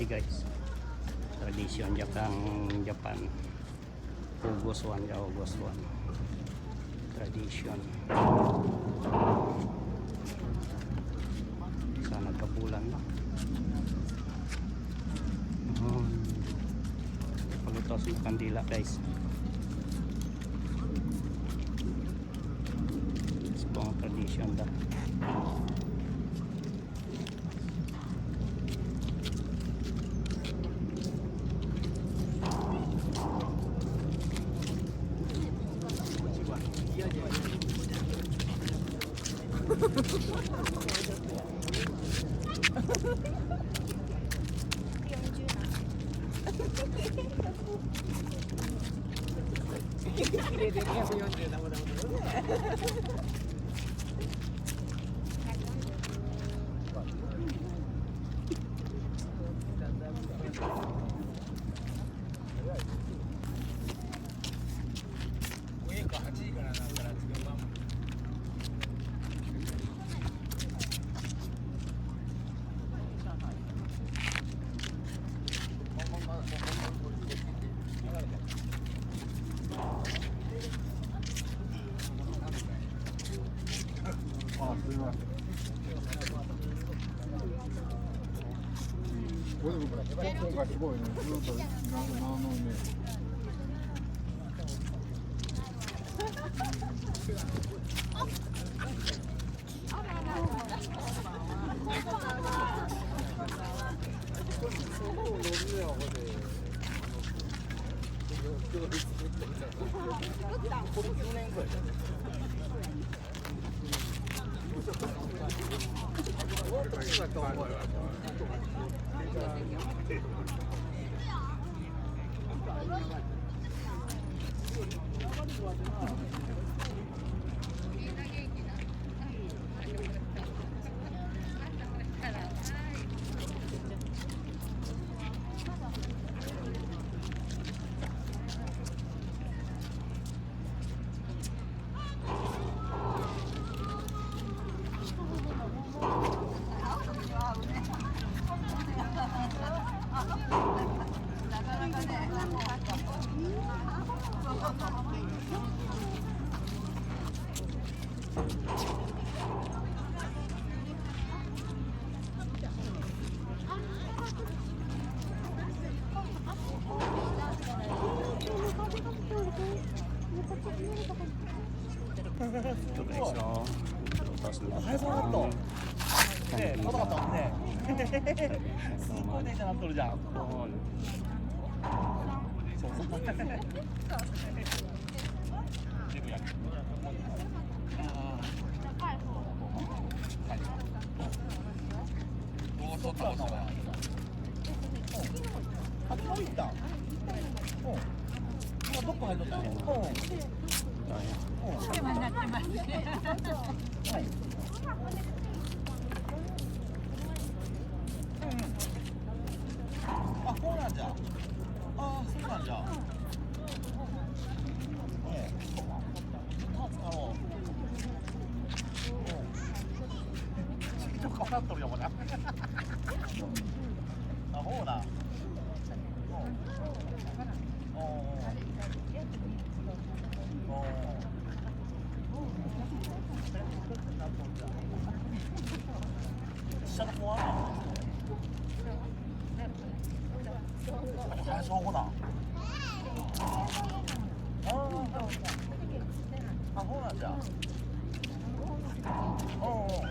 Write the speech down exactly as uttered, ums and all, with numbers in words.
Guys, tradisyon dya kang Japan. August one ya, August one. Tradisyon. Sa nagkabulan na. Oh. Palutos ng kandila, guys. Sa mga tradisyon da. Ito, guys, oh. Prutas na. Ay, sarap to. Ang ね、食べたかったもんね。すっごい電車なっとるじゃん。そうそう。あ、どこ入っとったの？うん。お世話になってます。うん。うん。あ、そうなんじゃ。あ、そうなんじゃ。うん。ちょっとかかっとるよ、これ。あ、ほうな。うん。おうおう。おうおう。下の子は？あ、そうだ。ああ。あ、そうなんじゃ。おうおう。